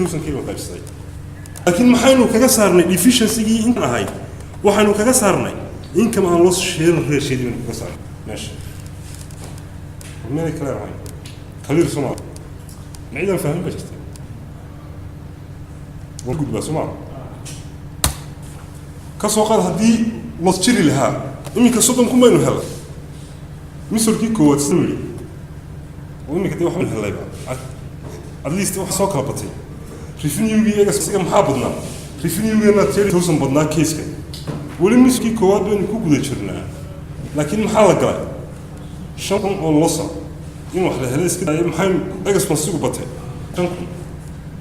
Thousandkii la qaybsaday, laakiin maxaynu kaga saarnay deficiency-gii intan ahayd? Waxaynu kaga saarnay income and loss sharing ratio baynu kaga saarnay meesha. Meel kale ahayn clear soo maa? Ma ciidan fahmin ba jirta? Waa gudbaa soo maa? Ka soo qaad haddii loss jiri lahaa iminka 30,000 baynu helay methodkii koowaad sida yidhi, oo iminka dee waxbaynu helayba, at least wax soo kala batay. Revenue-gii iyaga maxaa badnaa? Revenue-geena 30,000 badnaa case-ka. Weli methodkii koowaad baynu ku guda jirnaa, laakiin maxaa la galay? 5,000 oo loss ah. In wax la helay iska daaya, maxay expense-igu batay? 5,000.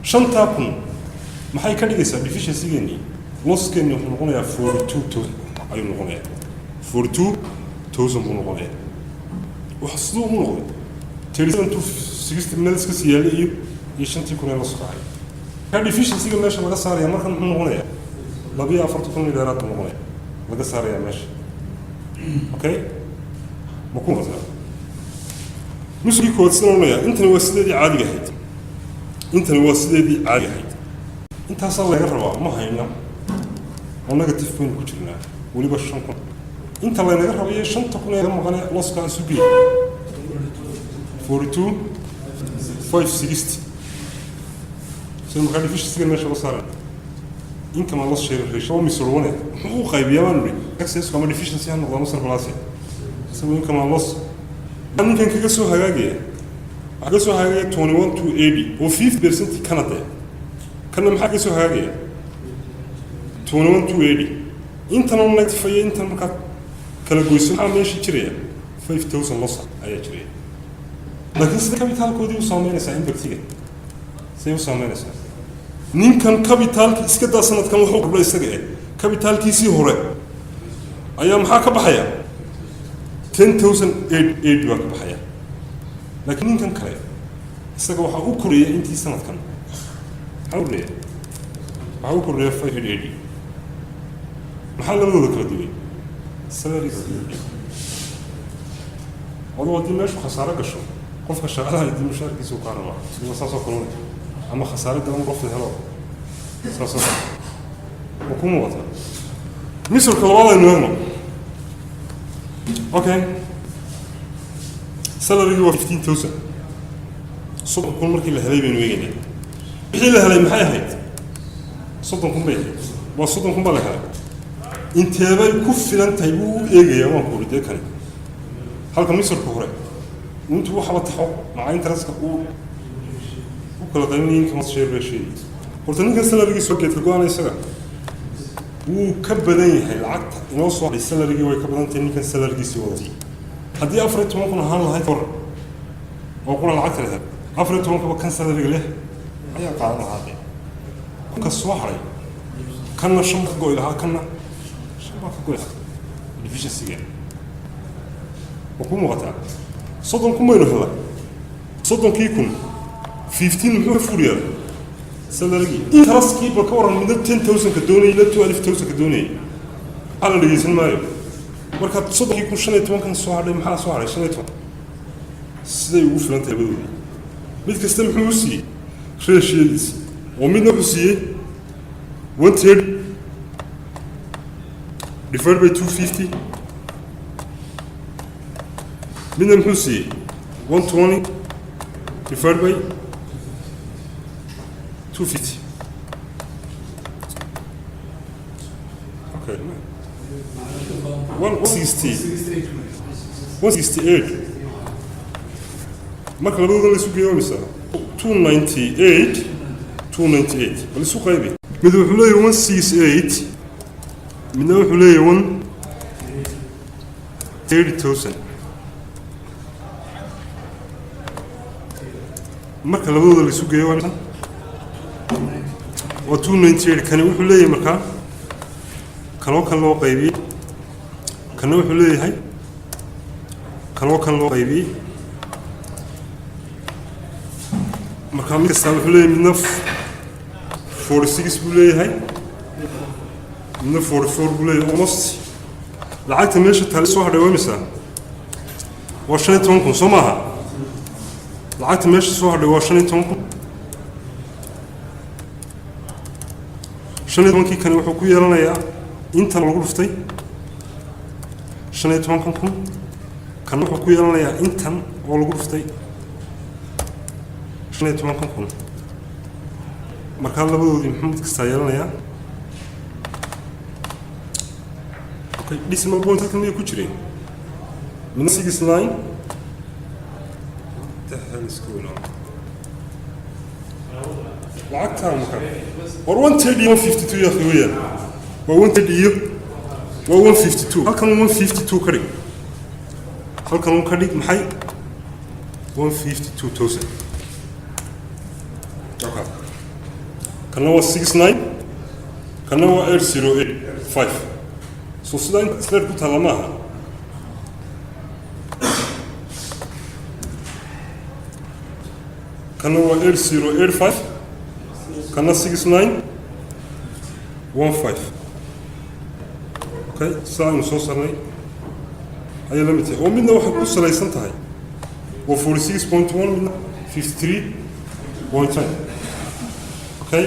5,000 maxay ka dhigaysaa deficiency-geenii? Loss-keeni wuxuu noqonayaa 42,000 ayuu noqonayaa, 42,000 buu noqonayaa. Waxa siduu u noqday 37 to 60 meel iska sii yaalay iyo 5,000 ee la socday. Ka deficiency-ga meesha laga saaraya markan muxuu noqonayaa? 42,000 iyo dheeraad buu noqonaya laga saaraya meesha. Okay, ma ku qasaa? Methodkii koowaad sida odhanaya, intani waa sideedii caadiga ahayd, intani waa sideedii caadiga ahayd. Intaasaa laga rabaa, ma hayna oo negative baynu ku jirnaa weliba 5,000. Inta laynaga rabayo 5,000 ee maqane loss-kaa isu geey, 42,560. Sida markaa deficiency-ga meesha uga saaran income and loss share ratio oo method one muxuu u qaybiyaa baanu nidhi? Excess ama deficiency ha noqdo ama surplus, isagoo income and loss ninkan kaga soo hagaagaya, waxaa kaga soo hagaagaya 21,280 oo 50%. Kana dee kana maxaa kaga soo hagaagaya? 21,280. Intan oo negative iyo intan markaa kala goyso, maxaa meesha jiraya? 5,000 loss ayaa jiraya. Laakiin sida capitalkoodii u saameynaysaa, impact-iga say u saameynaysaa? Ninkan capitalki iska daa, sanadkan wuxuu kordhay isaga eh, capitalkiisii hore ayaa maxaa ka baxaya? 10,880 baa ka baxaya. Laakiin ninkan kale isaga waxaa u koraya intii sanadkan, maxaa u kordhaya? Waxaa u kordhaya 580. Maxaa labadooda kala duway? Salary. Aduu haddii meeshu khasaaro gasho, qofka shaqadaha dii mushaarkiisa uu kaa rabaa sida saasoo kale, ama khasaare daban qof helo saasoo kale. Ma ku muuqataa? Methodka labaad aynu eegno. Okay, salarygii waa 15,000. 30,000 markii la helay baynu eegaynaa. Wixii la helay maxay ahayd? 30,000 bay ahayd. Waa 30,000 baa la helay. Inteebay ku filan tahay buu u eegayaa? Waan ku uri dee kani halka methodka hore intuu waxba taxo maca interestka uu u kala qaybinaya income share ratio. Horta ninkan salarygiisa geedka go-ana isaga wuu ka badan yahay. Lacagta inoo soo hadhay salarygii way ka badan tahay ninkan salarygiisii wada. Haddii 14,000 ahaan lahayd hor oo qura lacagta lahayd, 14-kaba kan salaryga leh ayaa qaadan lahaa. Dee kunka soo haray kanna shan ka go'i lahaa, kanna shan baa ka go'i lahaa deficiency-ga. Ma ku muuqataa? 30,000 baynu helay. 30,000, 15 muxuu ka furiyaa? Salarygii. Interestkii bal ka waran? Midna 10,000 ka doonayay, midna 12,000 ka doonayay. Maxaa la dhegeysan maayo? Markaad 30,000 15-kan soo hadhay, maxaa soo hadhay? 15. Siday ugu filan tahay labadoodii? Mid kasta muxuu u siiyey ratio-diisi? Oo midna wuxuu siiyey 130 divided by 250, midna muxuu siiyey? 120 divided by 250. Okay, 160, 168. Marka labadooda la isu geeyo waa imisa? 298, 298. Bal isu qaybi. Mid wuxuu leeyahay 168, midna wuxuu leeyahay 130,000. Marka labadooda la isu geeyo waa imisa? Waa 298. Kani wuxuu leeyahay markaa kanoo kan loo qaybiyey, kana wuxuu leeyahay kanoo kan loo qaybiyey. Markaa mid kastaa wuxuu leeyahay, midna 46 buu leeyahay, midna 44 buu leeyahay almost. Lacagta meesha taale soo hadhay waa imisa? Waa 15,000, soo maaha? Lacagta meesha soo hadhay waa 15,000. 15-kii kani wuxuu ku yeelanayaa intan lagu dhuftay 15-kan kun. Kan wuxuu ku yeelanayaa intan oo lagu dhuftay 15-kan kun. Markaa labadoodii muxuu mid kastaa yeelanayaa? Okay, decimal point halkan miyay ku jireen? Midna 69. The hell is going on? Lacagtaa marka war 130, 152 yaa weeyaan. Waa 130 iyo waa 152. Halkan 152 ka dhig, halkan un ka dhig. Maxay? 152,000. Okay, kana waa 69, kana waa 8085. So sidaa inta slide ku taalla maaha. Kana waa 8085, kana 6915. Okay, sidaa aynu soo sarnay ayay la mid tahay, oo midna waxay ku salaysan tahay waa 46.1, midna 53.10. Okay,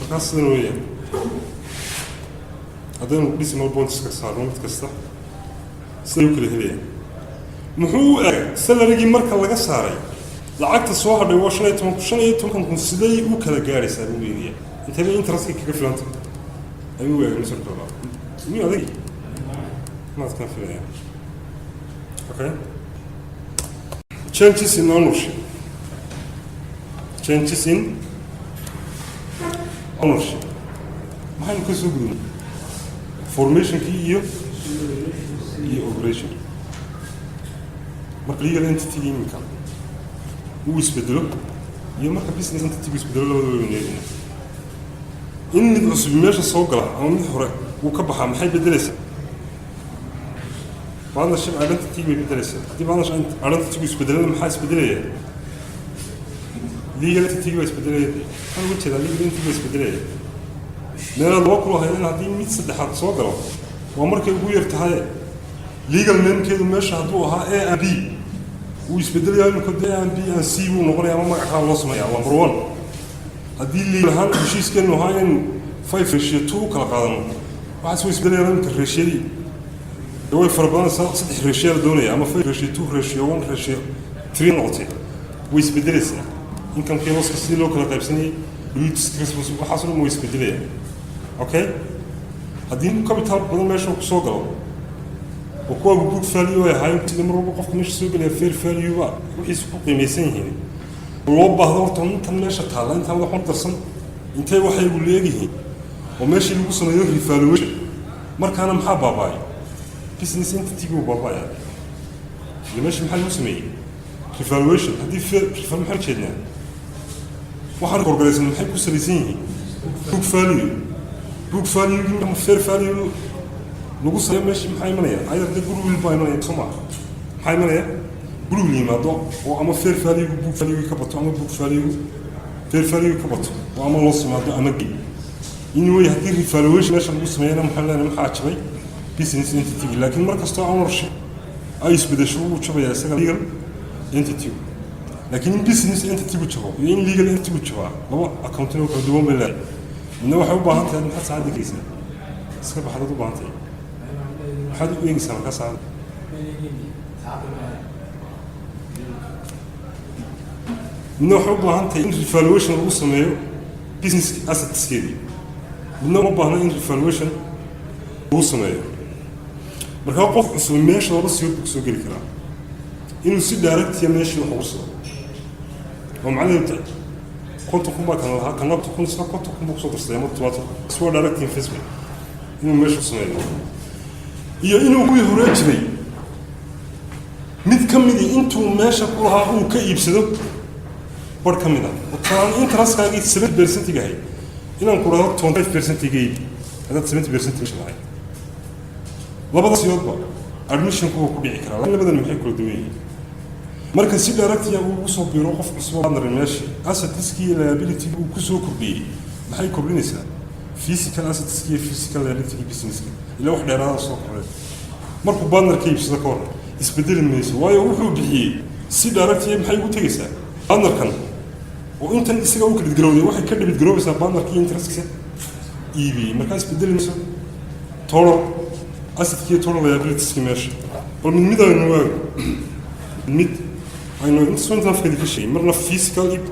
markaas sidan weeyaan. Haddaynu decimal points ka saarno mid kasta, siday u kala helayaan. Muxuu u eg salarygii marka laga saaray lacagta soo hadhay waa 15. 15-kan kun siday u kala gaadhaysaa buu eegaya. Intee bay interestka kaga filanta ayuu eegay. Masarka labaad miyuu adag maadkaan filaya. Okay, changes in ownership. Changes in ownership maxaynu ka soo gudubnay? Formationkii iyo operation. Marka legal entity iminka uu isbedelo iyo marka business entity isbedelo, labadaba waynu eegnaa. In mid cusub meesha soo gala ama mid hore uu ka baxaa maxay bedelaysaa? Partnership identity bay bedelaysaa. Haddii partnership identity isbedelada, maxaa isbedelaya? Legal entity baa isbedelaya. Maxaan uga jeedaa? Legal entity baa isbedelaya. Meelaad laba kula haydeen haddii mid saddexaad soo galo, waa markay ugu yar tahay. Legal namekeedu meesha hadduu ahaa A and B, wuu isbedelayaa imika. A and B and C buu noqonaya, ama magac kala loo sameeyaa. Number one, haddii legal ahaan heshiiskeenu ahaa in 5 ratio 2 u kala qaadano, waxaas way isbedelayaan imika. Ratioyadii way fara badanaysaa. Saddex ratio la doonaya, ama 5 ratio 2 ratio 1 ratio 3 noqotay, way isbedelaysaa. Incomekii, losska sidii loo kala qaybsanayay, duties, responsibility, waxaas oo dhan way isbedelayaan. Okay, haddii capital badan meesha kusoo galo oo kuwaagu book value ay ahaayeen, sida mar walba qofka meesha soo gelaya fair value ba wixiisu ku qiimaysan yihiin, loo baahdo horta intan meesha taalla, intaan wax darsan, intay waxaygu leegyihiin, oo meeshii lagu sameeyo revaluation, markaana maxaa baaba'ay? Business entity buu baaba'aya. Iyo meesha maxaa lagu sameeyey? Revaluation. Haddii fair maxaan jeednaa? Waxaan korgalaysan maxay ku salaysan yihiin? Book value. Book value ama fair value lagu sameeyo meeshii, maxaa imanaya? Ayar de goodwill baa imanaya, soo maa? Maxaa imanaya? Goodwill yimaado oo ama fair value book value ka bato ama book value fair value ka bato, oo ama loo simaado ama gain. Anyway, haddii revaluation meesha lagu sameeyana, maxaa leenahay? Maxaa jabay? Business entity. Laakiin mar kastoo ownership ay isbedesho, wuu jabayaa isaga legal entity. Laakiin in business entity gu jabo iyo in legal entity gu jabaa laba accounting oo kala duwan bay leedahay. Midna waxay u baahan tahay, maxaad saacadda geysaa? Iska baxdaad u baahan tahay. Maxaad u eegeysaa markaa saacadda? Midna waxay u baahan tahay in revaluation lagu sameeyo business assetskeedii, midna uma baahna in revaluation lagu sameeyo. Markaa qof cusub meesha laba siyood buu kusoo geli karaa: inuu si directiya meeshii wax ugu soo, oo macnaheedu tahay 50,000 baa kana lahaa, kana 50,000, isna 50,000 buu kusoo darsaday, ama 70,000. Waa direct investment inuu meesha ku sameeyo, iyo inuu kuwii hore jiray mid ka midi intuu meesha ku lahaa uu ka iibsado bar ka mid ah. Oo interestkaagii 70% ahayd inaan ku dhahdo 25% iga iibi haddaad 70% meesha lahayd. Labada siyoodba admissionku wuu ku dhici karaa. Labadan maxay kula duwan yihiin? Marka si directiya uu ugu soo biiro qof cusub partner meeshii, assetskii iyo liability uu ku soo kordhiyey maxay kordhinaysaa? Physical assetskii iyo physical liability businesska, ilaa wax dheeraada soo kordhay. Markuu partner ka iibsado ka hor, isbedeli mayso, waayo wuxuu bixiyey si directiya maxay ugu tegaysaa? Partnerkan oo intan isaga u credit garowday waxay ka debit garoobaysaa partnerkii interestkiisa. Iibiyey. Markaa isbedeli mayso total assetkii, total liabilitieski meesha. Bal mid mid aynu eegno, mid aynu inta intaan afkeedi ka sheegay. Marna physical iyo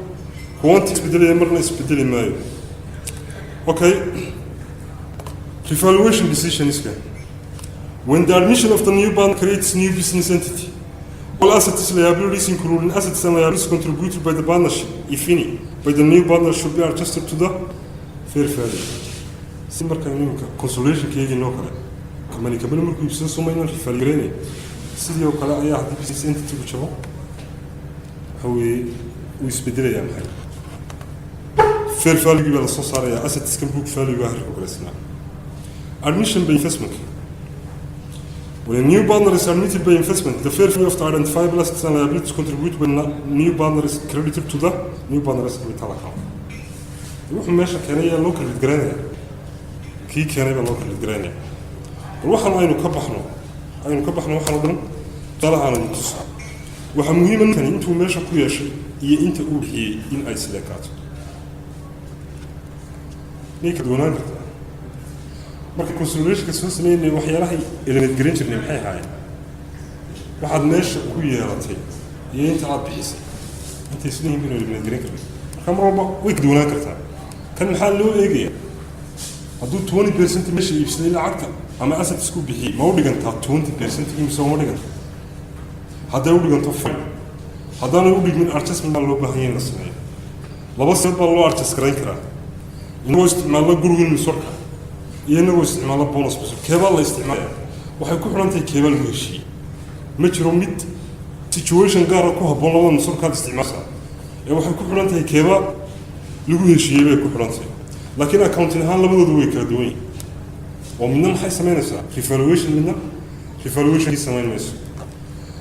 quantity isbedelaya, marna isbedeli maayo. Okay, revaluation decisionska. When the admission of the new partner creates new business entity, all assets, liabilities, including assets and liabilities contributed by the partnership, if any, by the new partner, should be adjusted to the fair value. Si marka iminka consolidationka eegaynoo kale, company company markuu iibsado, soo maynaan revalue gareynay? Sidii oo kale ayaa haddii business entity ku jabo, waxa weeye uu isbedelayaa. Maxay? Fair value baa lasoo saarayaa, assetskan book value baa harka galaysnaa. Admission by investment. When a new partner is admitted by investment, the fair value of the identifiable assets and liabilities contributed by new partner is credited to the new partner's capital account. Wuxuu meesha keenay ayaa loo credit garaynaya, kii keenay baa loo credit garaynaya. Bal waxaan aynu ka baxno, aynu ka baxno. Waxaan oo dhan tusaalahaan idin tusaa. Waxaa muhiima ninkani intuu meesha ku yeeshay iyo inta uu bixiyey in ay sileekaato. Miyay kala duwanaan kartaa? Marka consolidationka soo sameynay, waxyaalahay eliminate garan jirnay maxay ahaayeen? Waxaad meesha ku yeelatay iyo inta aad bixisay intay isla yihiin baynu eliminate garan karnay. Marka mar walba way kala duwanaan kartaa. Kan maxaa loo eegaya? Hadduu 20% meesha iibsaday, lacagta ama asset isku bixiyey ma u dhigantaa 20% mise uma dhiganta? Hadday u dhiganto, fine. Haddaanay u dhigmin, adjustment baa loo baahan yahay in la sameeyo. Laba sidood baa loo adjust garayn karaa: inagoo isticmaalno goodwill methodka iyo inagoo isticmaalno bonus method. Keebaa la isticmaalaya? Waxay ku xidhan tahay keebaa lagu heshiiyey. Ma jiro mid situation gaara ku habboon labada methodkaad isticmaalsaa, ee waxay ku xidhan tahay keebaa lagu heshiiyey bay ku xidhan tahay. Laakiin accounting ahaan labadoodu way kala duwan yihiin, oo midna maxay samaynaysaa? Revaluation. Midna revaluationkii samayn mayso.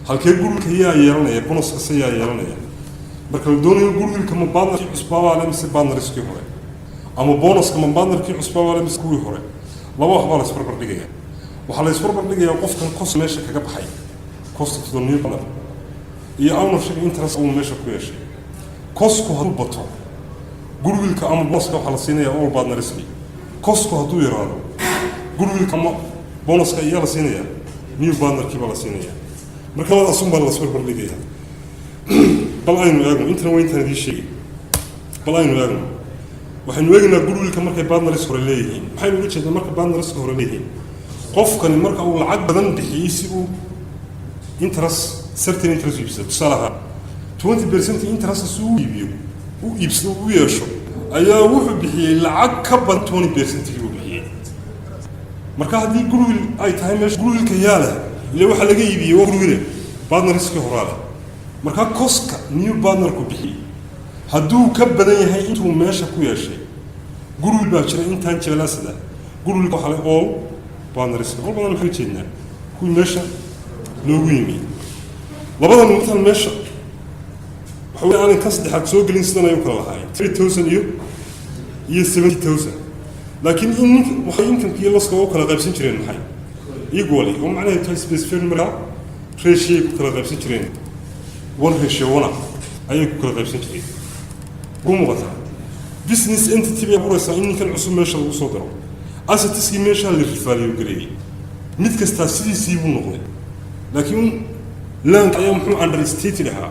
Halkee goodwillka yaa yeelanaya? Bonuska se yaa yeelanaya? Marka la doonayo goodwillka, ma partnerkii cusbaabaa le mise partnerskii hore? Ama bonuska, ma partnerkii cusbaabaa le mise kuwii hore? Laba wax baa la isbarbar dhigaya. Waxaa la isbarbar dhigayaa qofkan cost meesha kaga baxay, cost to the new partner, iyo ownership interest uu meesha ku yeeshay. Costku hadduu bato, goodwillka ama bonuska waxaa la siinayaa all partnerski. Costku hadduu yaraado, goodwillka ama bonuska iyaa la siinayaa? New partnerkii baa la siinayaa. Marka labadaas un baa la isbarbar dhigaya. Bal aynu eegno intana, waa intaan idiin sheegay. Bal aynu eegno, waxaynu eegaynaa goodwillka markay partners hore leeyihiin. Maxaynu uga jeednaa marka partnerska hore leeyihiin? Qofkani marka uu lacag badan bixiyey si uu interest, certain interest u iibsado, tusaale ahaan 20% interest si uu iibiyo, u iibsado, u yeesho, ayaa wuxuu bixiyey lacag ka badan 20% buu bixiyey. Marka haddii goodwill ay tahay meesha, goodwillka yaa leh? Ile waxaa laga iibiyey waa goodwille, partnerskii horaa leh. Marka costka new partnerku bixiyey hadduu ka badan yahay intuu meesha ku yeeshay, goodwill baa jira intangible asset ah. Goodwillka waxaa le all partnerska. All badan maxay jeednaa? Kuwii meesha loogu yimi. Labadan intaan meesha waxa wey aanan ka saddexaad soo gelin, sidan ay u kala lahaayeen: 30,000 iyo 70,000. Laakiin in ninka waxay income iyo losska u kala qaybsan jireen maxay? Equally, oo macnaheedu tahay specific markaa ratio ay ku kala qaybsan jireen, 1 ratio 1 ayay ku kala qaybsan jireen. Ku muuqataa business entity bay abuuraysaa in ninkan cusub meesha lagu soo daro. Assetskii meeshaa la revalue gareeyey, mid kastaa sidiisii buu noqday, laakiin landka ayaa muxuu understated ahaa?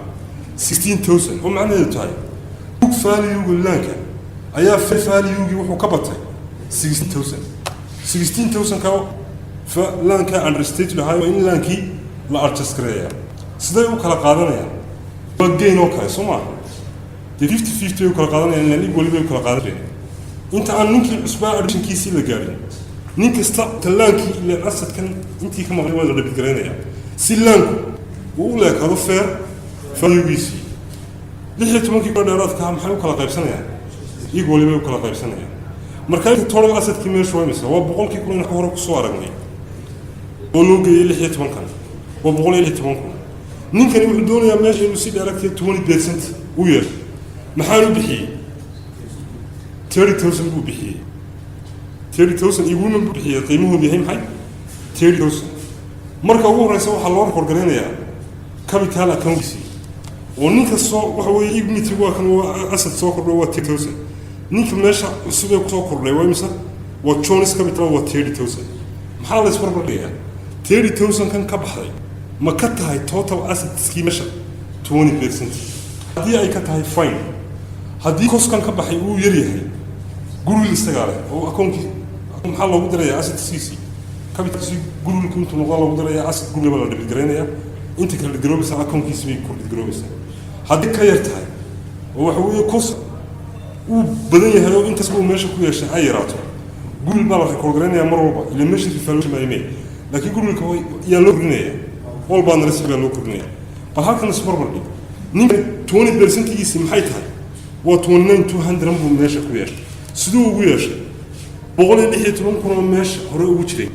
16,000, oo macnaheedu tahay book value-ga landka ayaa fair value-gii wuxuu ka batay 16,000. 16,000 ka landka understated ahaa waa in landkii la adjust gareeyaa. Siday u kala qaadanayaan? Waa gain oo kale, soo maaha? Dee 50-50 bay u kala qaadanayaan, ilaan ig wali bay u kala qaadanayaan. Inta aan ninkii cusbaa admissionkiisii la gaarin, nin kasta landkii, ilaan assetkan intii ka maqlay waa la debit garaynayaa si landku uu u leekaado fair valuegiisii. 16-kii kula dheeraadka maxay u kala qaybsanayaan? Ig wali bay u kala qaybsanayaan. Marka inta total assetkii meeshu waa imisa? Waa 100,000 in hore kusoo aragnay oo loo geeyey 16-kan, waa 116,000. Ninkani wuxuu doonayaa meesha inuu si dheeragtay 20% u yeesho. Maxaanu bixiyey? 30,000 buu bixiyey. 30,000 iguna buu bixiyey, qiimahoodu yahay maxay? 30,000. Marka ugu horeysa waxaa loo record garaynayaa capital accountkiisii, oo nin kastoo waxa weeye ignity waa kan, waa asset soo kordhay, waa 30,000. Ninka meesha cusub ee kusoo kordhay waa imisa? Waa John's capital, waa 30,000. Maxaa la isbarbar dhigayaa? 30,000 kan ka baxday ma ka tahay total assetskii meesha 20%? Haddii ay ka tahay, fine. Haddii costkan ka baxay uu yar yahay, goodwill isagaa leh oo akoonkii maxaa loogu darayaa? Assetskiisii, capitalkiisii, goodwillku intuu noqdaa loogu darayaa. Asset goodwill baa la debit garaynayaa. Inta kala garoobaysaa akoonkiisi bay credit garoobaysaa. Haddii ka yar tahay oo waxa weeye cost uu badan yahay oo intaas uu meesha ku yeeshay ay yaraato, goodwill baa la record garaynayaa mar walba, ila meesha revaluation baa imay, laakiin goodwillka yaa loo kordhinaya? All partners baa loo kordhinaya. Bal halkan isbarbar dhig. Ninka 20%giisi maxay tahay? Waa 29,200 buu meesha ku yeeshay. Siduu ugu yeeshay? 116,000 oo meesha hore ugu jiray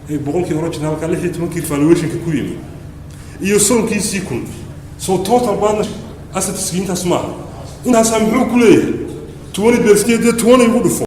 ee boqolkii originalka, 16kii valuationka ku yimi iyo 30kiisii kun. So total partner assetski intaas maaha. Intaasaa muxuu ku leeyahay? 20%. Dee 20 ugu dhufo.